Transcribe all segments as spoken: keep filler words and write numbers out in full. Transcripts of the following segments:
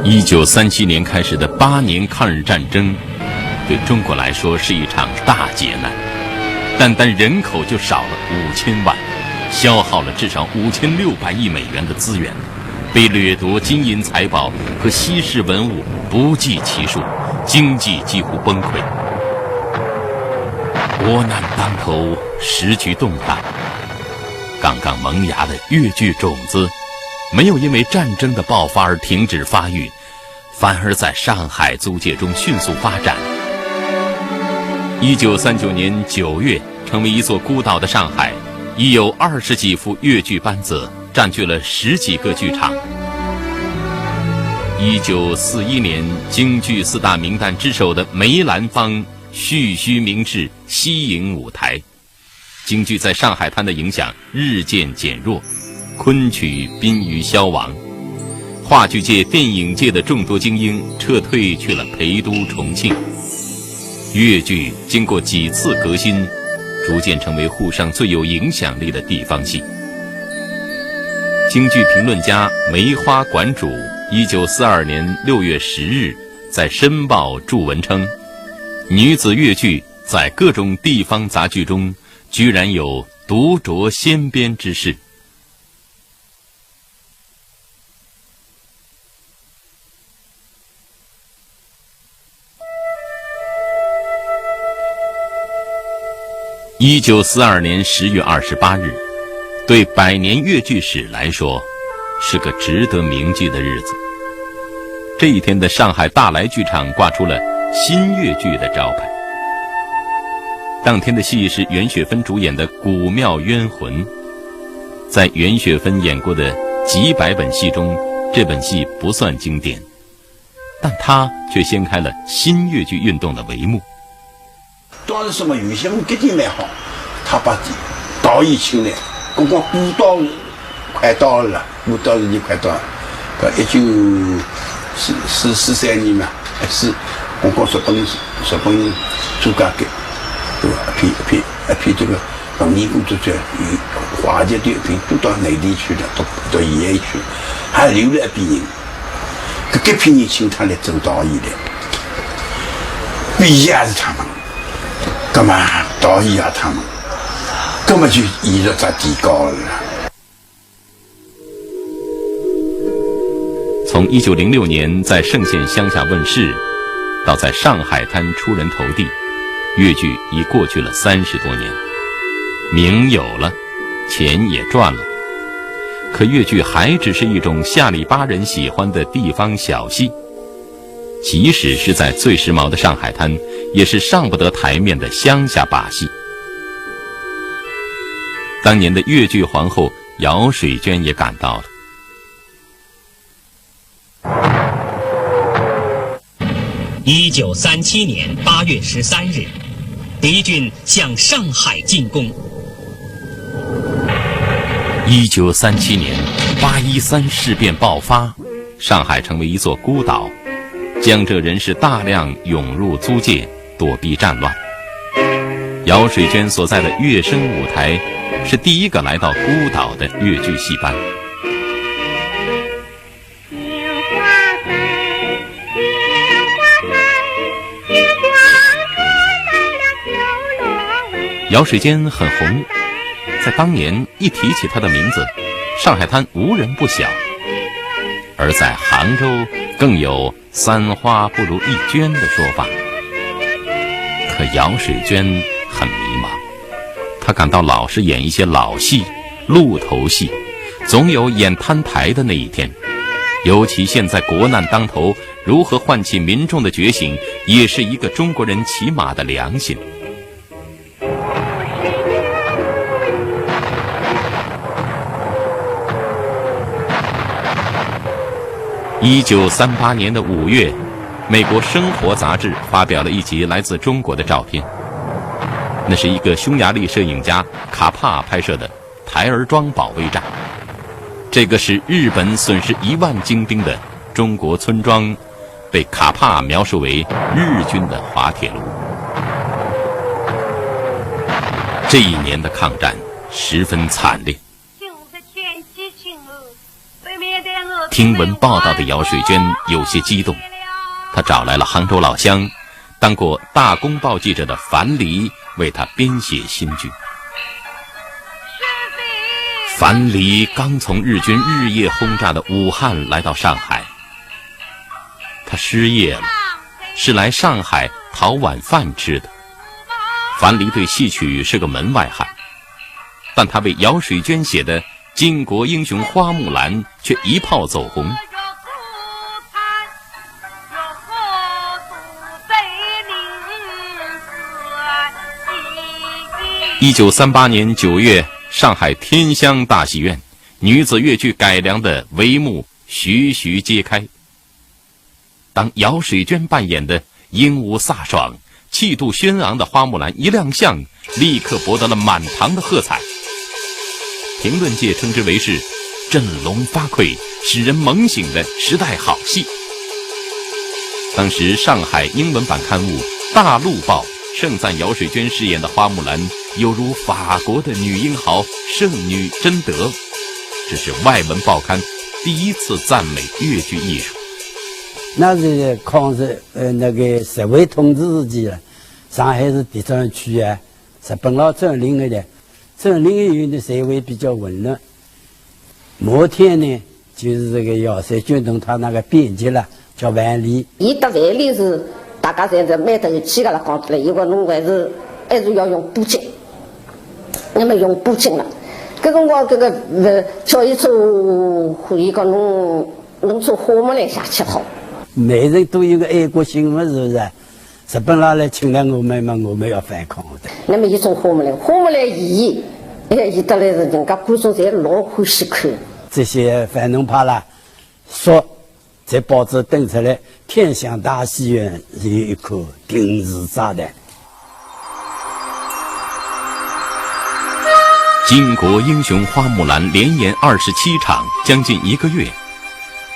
一九三七年开始的八年抗日战争，对中国来说是一场大劫难，单单人口就少了五千万，消耗了至少五千六百亿美元的资源，被掠夺金银财宝和稀世文物不计其数，经济几乎崩溃。国难当头，时局动荡，刚刚萌芽的越剧种子，没有因为战争的爆发而停止发育，反而在上海租界中迅速发展。一九三九年九月，成为一座孤岛的上海，已有二十几副越剧班子占据了十几个剧场。一九四一年，京剧四大名旦之首的梅兰芳蓄须明志，西瀛舞台。 京剧在上海滩的影响日渐减弱，昆曲濒于消亡。话剧界、电影界的众多精英撤退去了陪都、重庆。越剧经过几次革新，逐渐成为沪上最有影响力的地方戏。京剧评论家梅花馆主一九四二年六月十日在《申报》注文称，女子越剧在各种地方杂剧中 居然有独酌先鞭之势。一九四二年十月二十八日，对百年越剧史来说，是个值得铭记的日子。这一天的上海大来剧场挂出了新越剧的招牌。当天的戏是袁雪芬主演的《古庙冤魂》。 在袁雪芬演过的几百本戏中，这本戏不算经典，但它却掀开了新越剧运动的帷幕。当时什么有些我搿点蛮好，他把导演请来，我讲古道快到了，古道已经快到了，到一九四四四三年嘛，是我讲日本日本做介个，对吧？一批一批一批这个 文艺工作者，有华籍的一批都到内地去了，到到医院去了，还留了一批人。搿搿批人请他来做导演的，毕业也是他们，葛末导演也他们，葛末就艺术才提高了。 从一九零六年在嵊县乡下问世，到在上海滩出人头地，越剧已过去了三十多年。名有了，钱也赚了，可越剧还只是一种下里巴人喜欢的地方小戏，即使是在最时髦的上海滩，也是上不得台面的乡下把戏。当年的越剧皇后 姚水娟也赶到了。一九三七年八月十三日，敌军向上海进攻。一九三七年，八一三事变爆发，上海成为一座孤岛，江浙人士大量涌入租界， 躲避战乱。姚水娟所在的乐声舞台是第一个来到孤岛的越剧戏班。姚水娟很红，在当年一提起她的名字，上海滩无人不晓。而在杭州，更有 三花不如一娟的说法。可姚水娟很迷茫，她感到老是演一些老戏、露头戏，总有演摊台的那一天。尤其现在国难当头，如何唤起民众的觉醒，也是一个中国人起码的良心。 一九三八年的五月，美国《生活》杂志发表了一集来自中国的照片，那是一个匈牙利摄影家卡帕拍摄的台儿庄保卫战。这个使日本损失一万精兵的中国村庄，被卡帕描述为日军的滑铁卢。这一年的抗战十分惨烈。听闻报道的姚水娟有些激动，她找来了杭州老乡，当过《大公报》记者的樊黎为她编写新剧。樊黎刚从日军日夜轰炸的武汉来到上海，他失业了，是来上海讨碗饭吃的。樊黎对戏曲是个门外汉，但他为姚水娟写的《巾帼英雄花木兰》却一炮走红。一九三八年九月，上海天香大戏院女子越剧改良的帷幕徐徐揭开。当姚水娟扮演的英武飒爽、气度轩昂的花木兰一亮相，立刻博得了满堂的喝彩。评论界称之为是振聋发聩、使人猛醒的时代好戏。当时上海英文版刊物《大陆报》盛赞姚水娟饰演的花木兰犹如法国的女英豪圣女贞德，这是外文报刊第一次赞美越剧艺术。那是抗日，呃，那个社会统治时期了，上海是第三区啊，日本佬占领的，占领以后呢，社会比较混乱。某天呢，就是这个姚水娟同他那个编辑了，叫樊黎。伊搭樊黎是大家侪是蛮投机个了，讲出来，伊讲侬还是还是要用布景，那么用布景了。搿辰光搿个呃，叫伊做，伊讲侬侬做花木兰下去好。每人都有个爱国心嘛，是不是？日本佬来侵略我们嘛，我们要反抗的。那么伊种花木兰，花木兰演，哎，演得来是人家观众侪老欢喜看。这些反动派啦，说在报纸登出来，天香大戏院是有一颗定时炸弹。巾帼英雄花木兰连演二十七场，将近一个月，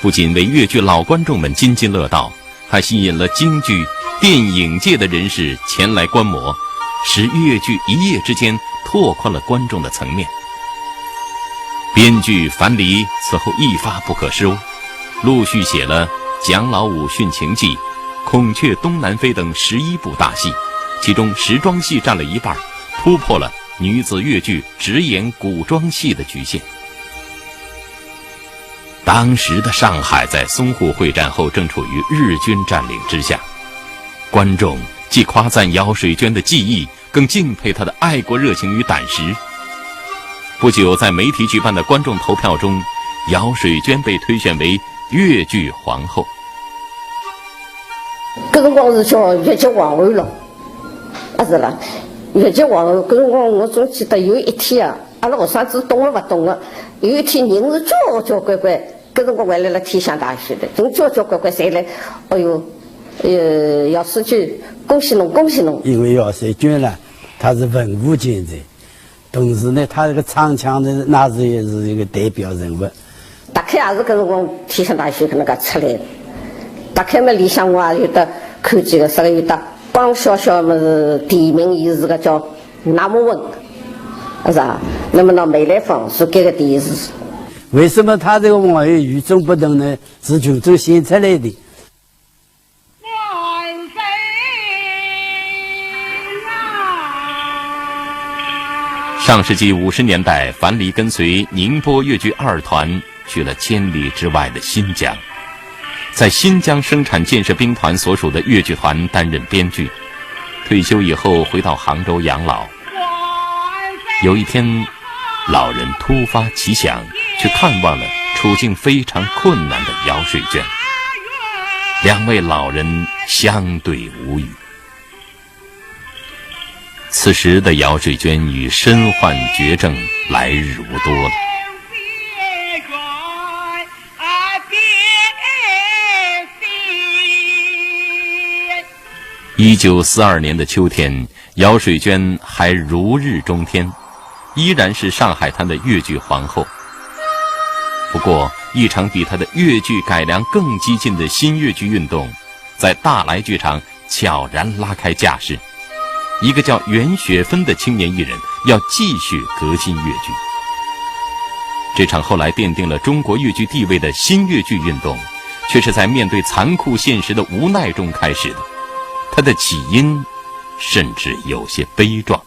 不仅为越剧老观众们津津乐道，还吸引了京剧、电影界的人士前来观摩，使越剧一夜之间拓宽了观众的层面。编剧樊黎此后一发不可收，陆续写了《蒋老五殉情记》《孔雀东南飞》等十一部大戏，其中时装戏占了一半，突破了女子越剧只演古装戏的局限。当时的上海在淞沪会战后正处于日军占领之下，观众既夸赞姚水娟的技艺，更敬佩她的爱国热情与胆识。不久，在媒体举办的观众投票中，姚水娟被推选为越剧皇后。搿辰光是叫越剧皇后了，啊是啦，越剧皇后。搿辰光我总记得有一天啊，阿拉学生子懂了勿懂了，有一天人是交交关关，搿辰光还辣辣天香大戏的，人交交关关侪来，哎哟，呃，姚水娟，恭喜侬，恭喜侬。因为姚水娟呢，她是文武兼才，同时呢，她这个唱腔呢，那是也是一个代表人物。大概也是搿辰光天香大戏搿能介出来的，大概嘛里向我也有得看几个，啥个有得帮小小么是提名，伊是个叫 那么问，是吧？那么呢，梅兰芳是搿个第一次。为什么她这个皇后与众不同呢？是群众选出来的。上世纪五十年代，樊黎跟随宁波越剧二团去了千里之外的新疆，在新疆生产建设兵团所属的越剧团担任编剧。退休以后回到杭州养老。有一天，老人突发奇想，去看望了处境非常困难的姚水娟。两位老人相对无语。此时的姚水娟已身患绝症，来日无多了。 一九四二年的秋天，姚水娟还如日中天，依然是上海滩的越剧皇后。不过，一场比她的越剧改良更激进的新越剧运动，在大来剧场悄然拉开架势。一个叫袁雪芬的青年艺人要继续革新越剧。这场后来奠定了中国越剧地位的新越剧运动，却是在面对残酷现实的无奈中开始的。它的起因甚至有些悲壮。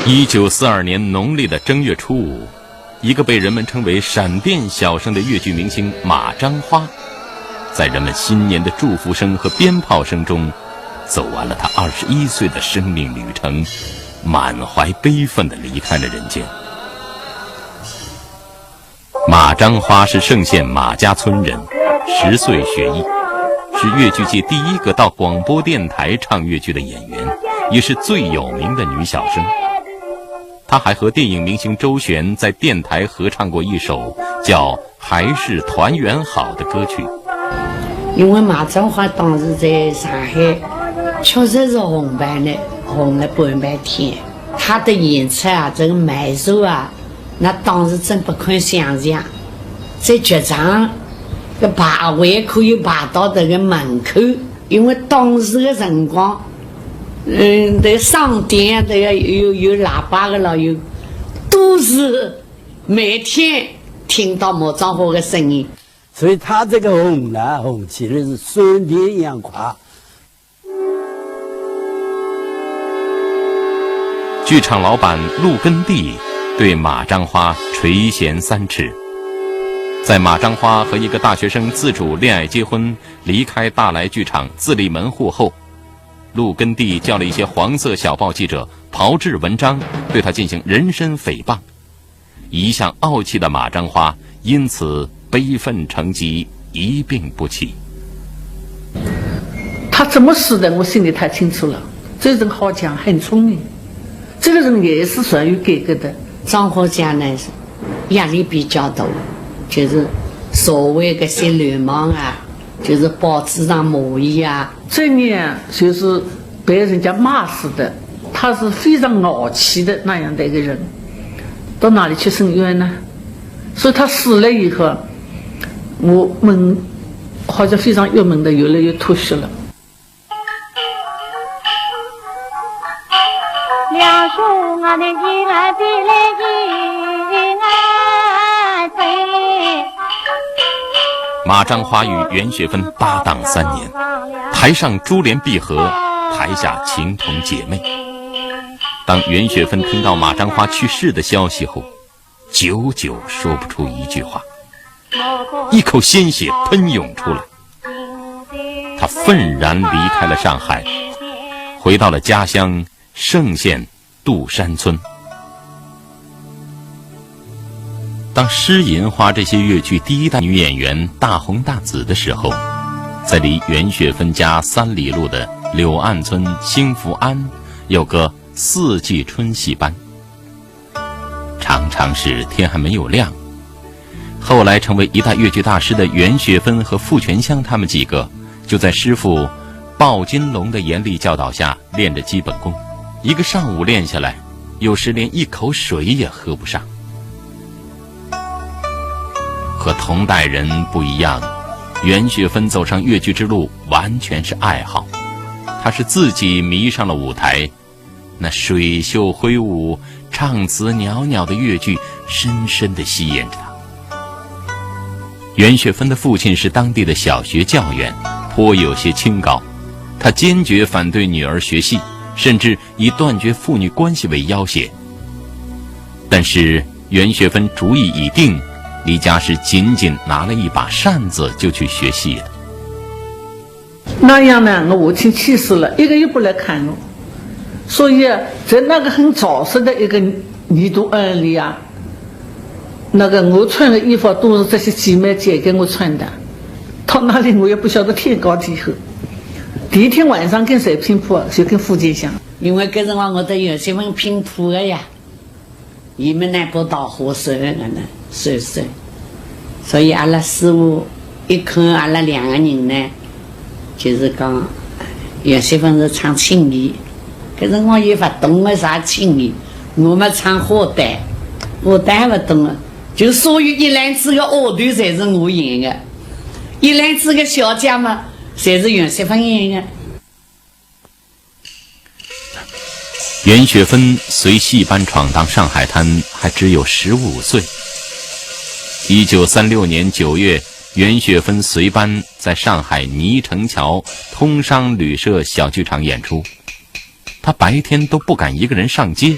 一九四二年农历的正月初五，一个被人们称为“闪电小生”的越剧明星马章花，在人们新年的祝福声和鞭炮声中，走完了她二十一岁的生命旅程，满怀悲愤地离开了人间。 马章花是嵊县马家村人，十岁学艺，是越剧界第一个到广播电台唱越剧的演员，也是最有名的女小生。她还和电影明星周璇在电台合唱过一首叫《还是团圆好》的歌曲。因为马章花当时在上海确实是红白呢，红了半边天。她的演出啊，这个卖座啊， 那当时真不堪想象，在剧场，搿排位可以排到搿个门口，因为当时的辰光，嗯，搿商店啊，搿个有，有喇叭的了，有，都是每天听到马章花的声音。所以她这个红呢，红起来是闪电一样快。 剧场老板陆根棣对马章花垂涎三尺。在马章花和一个大学生自主恋爱结婚，离开大来剧场自立门户后，陆根棣叫了一些黄色小报记者炮制文章，对她进行人身诽谤。 一向傲气的马章花因此悲愤成疾，一病不起。她怎么死的，我心里太清楚了。这人好强，很聪明，这个人也是善于改革的。章花家呢，是压力比较大，就是社会搿些流氓啊， 就是报纸上骂伊啊。这年就是被人家骂死的，她是非常傲气的那样的一个人，到哪里去伸冤呢？所以她死了以后，我们好像非常郁闷的，越来越吐血了。 马章花与袁雪芬搭档三年，台上珠联璧合，台下情同姐妹。当袁雪芬听到马章花去世的消息后，久久说不出一句话，一口鲜血喷涌出来。她愤然离开了上海，回到了家乡嵊县杜山村。当《诗银花》这些越剧第一代女演员大红大紫的时候，在离袁雪芬家三里路的柳岸村兴福庵，有个四季春戏班，常常是天还没有亮，后来成为一代越剧大师的袁雪芬和傅泉香他们几个，就在师傅鲍金龙的严厉教导下练着基本功。一个上午练下来，有时连一口水也喝不上。和同代人不一样，袁雪芬走上越剧之路完全是爱好，她是自己迷上了舞台， 那水袖挥舞、唱词袅袅的越剧深深地吸引着她。袁雪芬的父亲是当地的小学教员，颇有些清高，他坚决反对女儿学戏，甚至以断绝父女关系为要挟。但是袁雪芬主意已定，离家时仅仅拿了一把扇子就去学戏了。 那样呢，我父亲气死了，一个也不来看我。所以啊，在那个很潮湿的一个泥土庵里啊，那个我穿的衣服都是这些姐妹姐给我穿的，到那里我也不晓得天高地厚。第一天晚上跟谁拼铺啊，就跟傅泉香。因为搿辰光我搭袁雪芬拼铺的呀。 伊们呢，不到火手，搿能手手。所以阿拉师傅一看阿拉两个人呢，就是讲，袁雪芬是唱青衣，搿辰光也勿懂个啥青衣，我们唱花旦。我当然勿懂啊，就所有一篮子个丫头侪是我养个，一篮子个小姐嘛，侪是袁雪芬养个。袁雪芬随戏班闯荡上海滩，还只有十五岁。一九三六年九月，袁雪芬随班在上海泥城桥通商旅社小剧场演出。她白天都不敢一个人上街，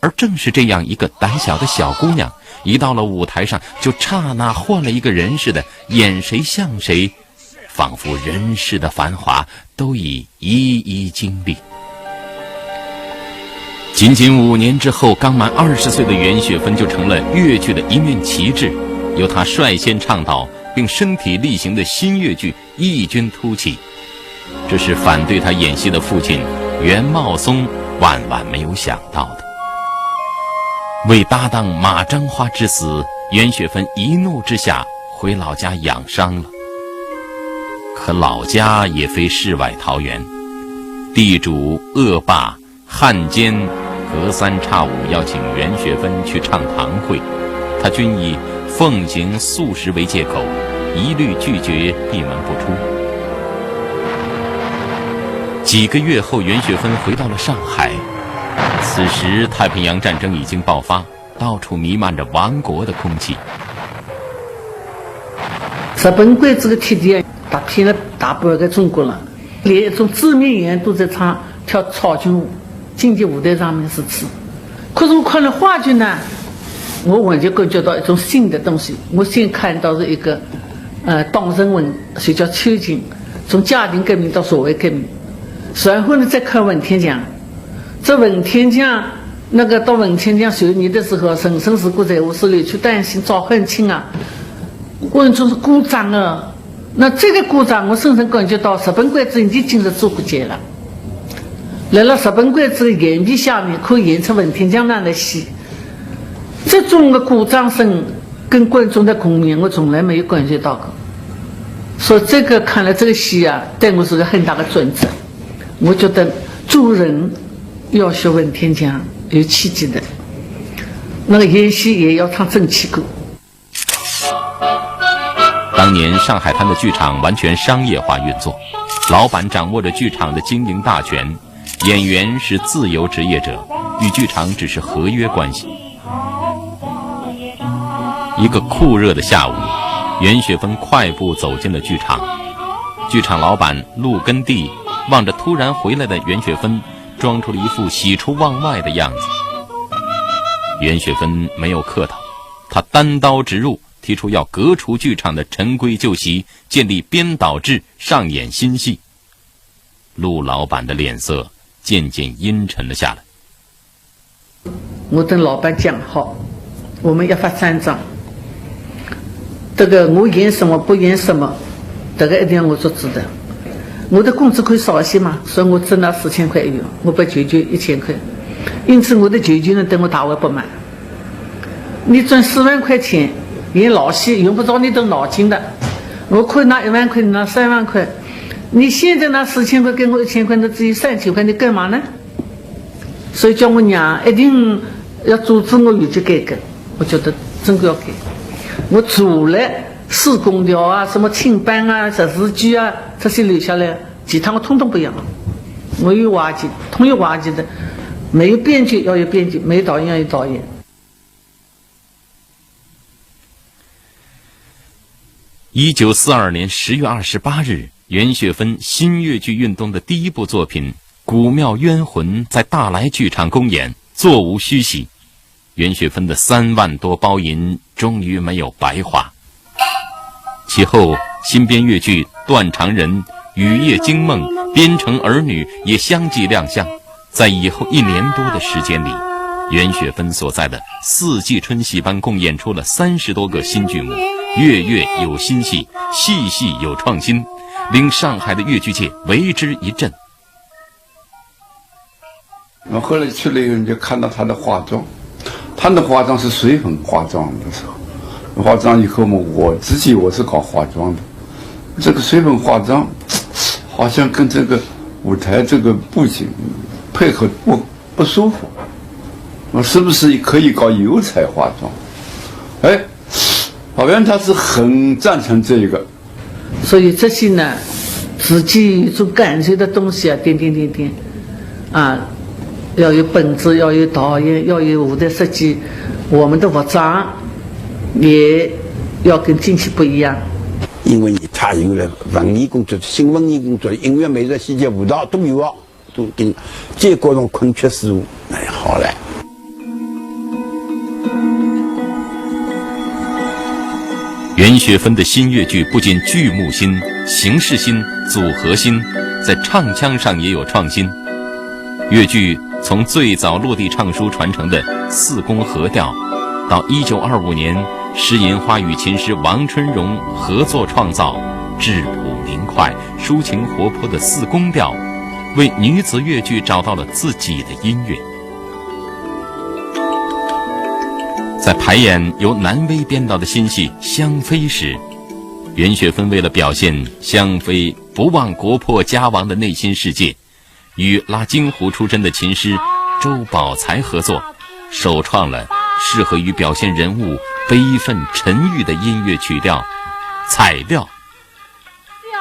而正是这样一个胆小的小姑娘，一到了舞台上，就刹那换了一个人似的，演谁像谁，仿佛人世的繁华都已一一经历。仅仅五年之后，刚满二十岁的袁雪芬就成了越剧的一面旗帜，由她率先倡导，并身体力行的新越剧异军突起。这是反对她演戏的父亲袁茂松万万没有想到的。为搭档马章花之死，袁雪芬一怒之下回老家养伤了。可老家也非世外桃源，地主恶霸汉奸隔三差五邀请袁雪芬去唱堂会，她均以奉行素食为借口，一律拒绝，闭门不出。几个月后，袁雪芬回到了上海。此时，太平洋战争已经爆发，到处弥漫着亡国的空气。日本鬼子的铁蹄踏遍了大半个中国了，连一种知名演员都在唱跳草裙舞，京剧舞台上面是吃。可是我看了话剧呢，我完全感觉到一种新的东西。我先看到是一个，呃，党人文，就叫秋瑾，从家庭革命到社会革命，然后呢再看文天祥。这文天祥，那个到文天祥岁年的时候，人生事故在我是里去担心找很亲啊，观众是鼓掌啊。那这个鼓掌，我深深感觉到日本鬼子已经进入中国界了。来了日本鬼子的眼皮下面，可以演出文天祥那样的戏，这种的鼓掌声跟观众的共鸣，我从来没有感觉到过。所以这个看了这个戏啊，对我是个很大的转折。我觉得做人要学文天祥，有气节的，那个演戏也要唱正气歌。当年上海滩的剧场完全商业化运作，老板掌握着剧场的经营大权，演员是自由职业者，与剧场只是合约关系。一个酷热的下午，袁雪芬快步走进了剧场。剧场老板陆根第望着突然回来的袁雪芬，装出了一副喜出望外的样子。袁雪芬没有客套，她单刀直入，提出要革除剧场的陈规旧习，建立编导制，上演新戏。陆老板的脸色渐渐阴沉了下来。我跟老板讲好，我们要发三张。这个我演什么不演什么，这个一定要我做主的。我的工资可以少一些嘛，所以我只拿四千块一月，我不要求求一千块。因此我的舅舅呢对我大为不满。你赚四万块钱演老戏，用不着你动脑筋的。我可以拿一万块，你拿三万块。你现在拿四千块给我一千块，那至于三千块，你干嘛呢？所以叫我娘一定要阻止我有这改革，我觉得真个要改。我除了四宫调啊、什么青班啊、十字剧啊这些留下来，其他我统统不要。我有滑稽，统有滑稽的，没有编剧要有编剧，没有导演要有导演。一九四二年十月二十八日，袁雪芬新越剧运动的第一部作品《古庙冤魂》在大来剧场公演，座无虚席。袁雪芬的三万多包银终于没有白花。其后，新编越剧《断肠人》《雨夜惊梦》《边城儿女》也相继亮相。在以后一年多的时间里，袁雪芬所在的四季春戏班共演出了三十多个新剧目，月月有新戏，戏戏有创新，令上海的越剧界为之一振。我后来去了以后，你就看到她的化妆，她的化妆是水粉化妆的时候，化妆以后嘛，我自己我是搞化妆的，这个水粉化妆好像跟这个舞台这个布景配合不不舒服。我是不是可以搞油菜花妆？哎，好像他是很赞成这个。所以这些呢，自己有一种感觉的东西啊，点点点点，啊，要有本子，要有导演，要有舞台设计，我们的服装也要跟近期不一样。因为你太有了文艺工作、新文艺工作、音乐、美术、戏剧、舞蹈都有啊。 都跟，结果侬困觉舒服，哎，好了。袁学芬的新越剧不仅剧目新、形式新、组合新，在唱腔上也有创新。越剧从最早落地唱书传承的四宫合调，到一九二五年施银花与琴师王春荣合作创造，质朴明快、 抒情活泼的四宫调，为女子越剧找到了自己的音乐。在排演由南威编导的新戏《香妃》时，袁学芬为了表现香妃不忘国破家亡的内心世界，与拉京胡出身的琴师周宝才合作，首创了适合于表现人物悲愤沉郁的音乐曲调——采调。 小，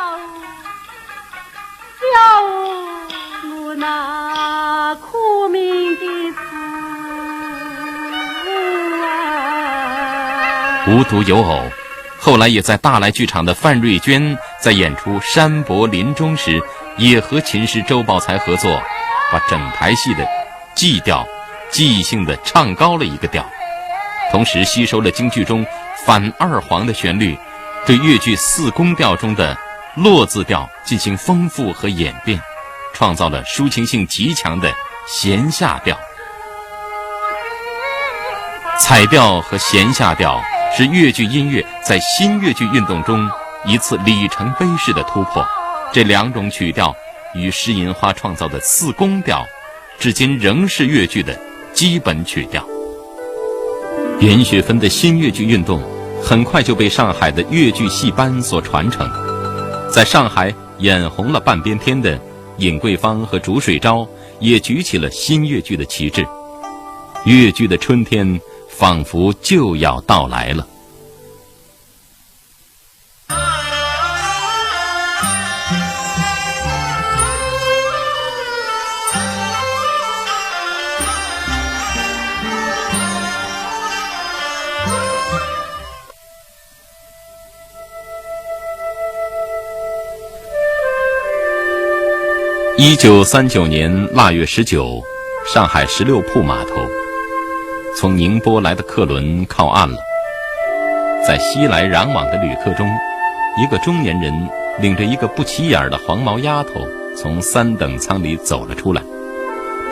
小，我那苦命的子啊。无独有偶，后来也在大来剧场的范瑞娟在演出《山伯临终》时，也和琴师周宝才合作，把整台戏的 即调，即兴地唱高了一个调，同时吸收了京剧中反二黄的旋律，对越剧四宫调中的落字调进行丰富和演变，创造了抒情性极强的弦下调。采调和弦下调是越剧音乐在新越剧运动中一次里程碑式的突破。这两种曲调与施银花创造的四宫调 至今仍是越剧的基本曲调。袁学芬的新越剧运动很快就被上海的越剧戏班所传承，在上海演红了半边天的尹桂芳和竺水昭也举起了新越剧的旗帜。越剧的春天仿佛就要到来了。 一九三九年腊月十九，上海十六铺码头，从宁波来的客轮靠岸了。在熙来攘往的旅客中，一个中年人领着一个不起眼儿的黄毛丫头从三等舱里走了出来。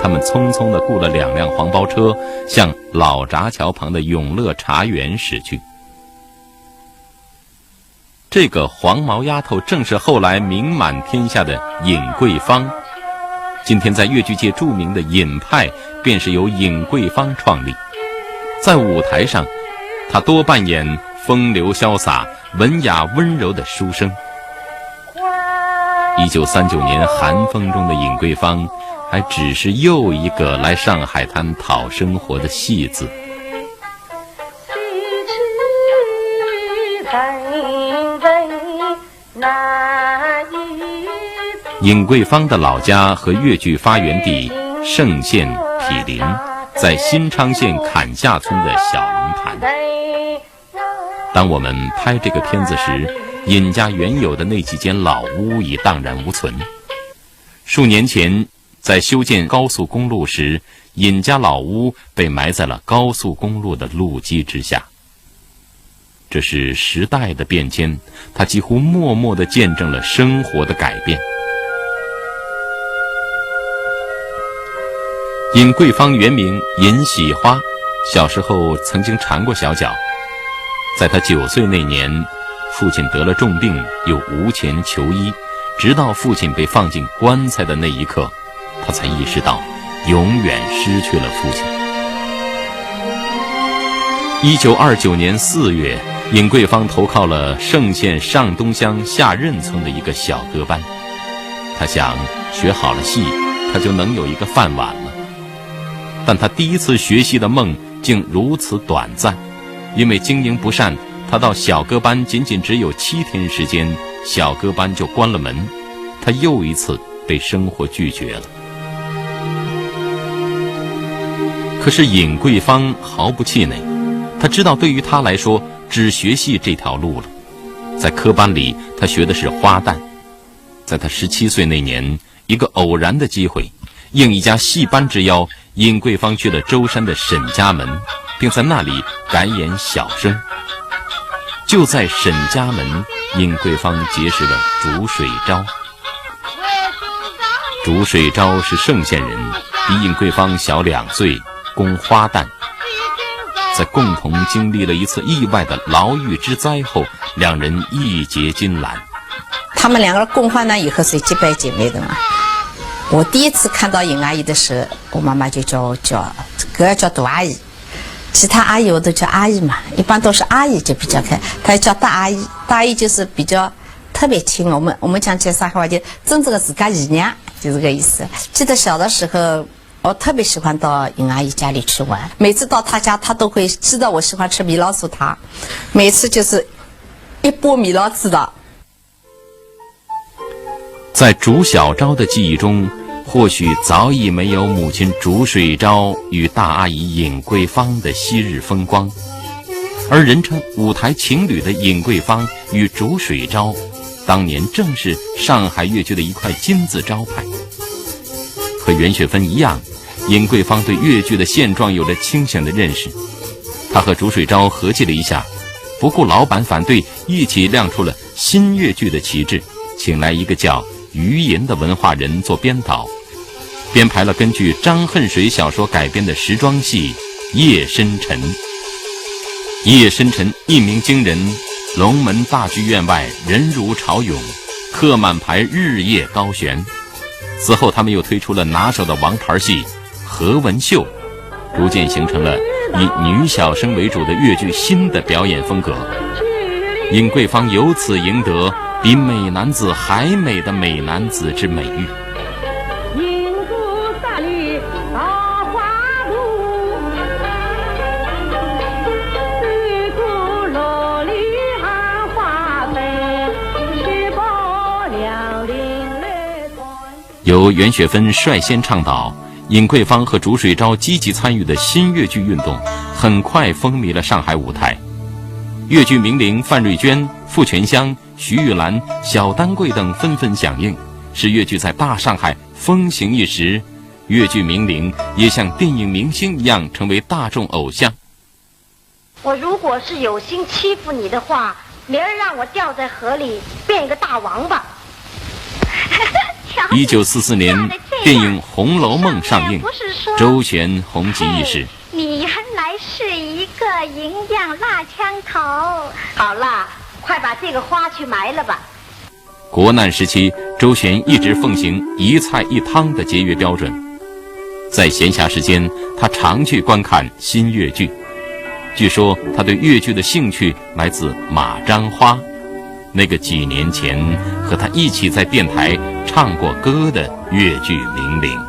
他们匆匆地雇了两辆黄包车，向老闸桥旁的永乐茶园驶去。 这个黄毛丫头正是后来名满天下的尹桂芳。今天在越剧界著名的尹派，便是由尹桂芳创立。在舞台上，她多扮演风流潇洒、文雅温柔的书生。一九三九年寒风中的尹桂芳，还只是又一个来上海滩讨生活的戏子。 尹桂芳的老家和越剧发源地嵊县毗邻，在新昌县坎下村的小龙潭。当我们拍这个片子时，尹家原有的那几间老屋已荡然无存。数年前， 在修建高速公路时，尹家老屋被埋在了高速公路的路基之下。这是时代的变迁，它几乎默默地见证了生活的改变。尹桂芳原名尹喜花，小时候曾经缠过小脚。在她九岁那年，父亲得了重病，又无钱求医，直到父亲被放进棺材的那一刻， 她才意识到永远失去了父亲。一九二九年四月，尹桂芳投靠了嵊县上东乡下任村的一个小歌班。她想，学好了戏，她就能有一个饭碗了。但他第一次学戏的梦竟如此短暂，因为经营不善，他到小歌班仅仅只有七天时间，小歌班就关了门，他又一次被生活拒绝了。可是尹桂芳毫不气馁，他知道对于他来说，只学戏这条路了。在科班里，他学的是花旦。在他十七岁那年，一个偶然的机会，应一家戏班之邀，尹桂芳去了舟山的沈家门，并在那里改演小生。就在沈家门，尹桂芳结识了竺水昭。竺水昭是嵊县人，比尹桂芳小两岁，工花旦。在共同经历了一次意外的牢狱之灾后，两人义结金兰。他们两个人共患难以后是结拜姐妹的嘛。我第一次看到尹阿姨的时候，我妈妈就叫我叫，搿要叫大阿姨，其他阿姨我都叫阿姨嘛，一般都是阿姨就比较开，她叫大阿姨，大阿姨就是比较特别亲。我们我们讲起来上海话就真正的自家姨娘，就这个意思。记得小的时候，我特别喜欢到尹阿姨家里去玩，每次到她家，她都会知道我喜欢吃米老鼠汤，每次就是一波米老鼠的。在竺小昭的记忆中，或许早已没有母亲竺水昭与大阿姨尹桂芳的昔日风光，而人称舞台情侣的尹桂芳与竺水昭，当年正是上海越剧的一块金字招牌。和袁雪芬一样，尹桂芳对越剧的现状有着清醒的认识。她和竺水昭合计了一下，不顾老板反对，一起亮出了新越剧的旗帜，请来一个叫于银的文化人做编导，编排了根据张恨水小说改编的时装戏《夜深沉》。《夜深沉》一鸣惊人，龙门大剧院外人如潮涌，客满牌日夜高悬。此后，他们又推出了拿手的王牌戏《何文秀》，逐渐形成了以女小生为主的越剧新的表演风格。尹桂芳由此赢得比美男子还美的美男子之美誉。由袁雪芬率先倡导，尹桂芳和竺水昭积极参与的新越剧运动，很快风靡了上海舞台。越剧名伶范瑞娟、傅泉香、徐玉兰、小丹桂等纷纷响应，使越剧在大上海风行一时。越剧名伶也像电影明星一样成为大众偶像。我如果是有心欺负你的话，明儿让我掉在河里变一个大王八。一九四四年，电影《红楼梦》上映，周璇红极一时。你原来是一个银匠蜡枪头。好了，快把这个花去埋了吧。国难时期，周璇一直奉行一菜一汤的节约标准。在闲暇时间，他常去观看新越剧。据说他对越剧的兴趣来自马章花，那个几年前和他一起在电台唱过歌的越剧名伶。